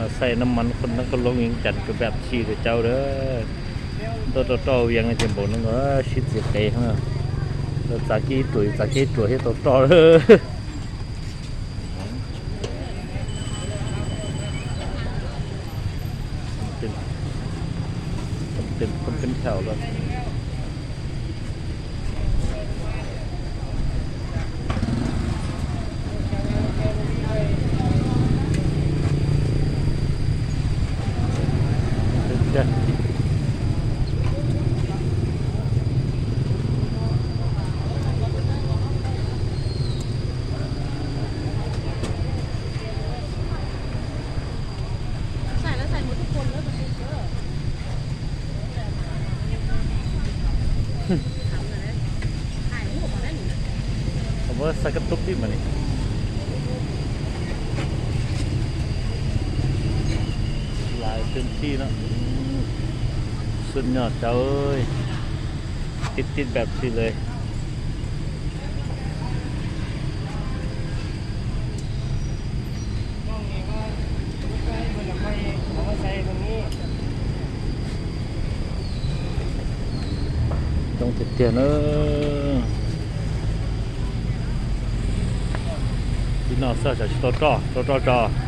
Xais naj mas nab qhov loob yeej cas kawg npam tsi rau cauv lawm. Tuaj rau roj vias no ces npaum no sib txiv qev, txav kiag ib ruam, txav kiag ib ruam thiab tau roj. Pheej thaum lawm. Muab xav kab tub tib mas ni. Lais pheej tij no. Xub nyos cauv, tib tib npam tsi lawm. Coob tiag tiag na. Ib no xwb tsam tsis tau roj, tau roj tso.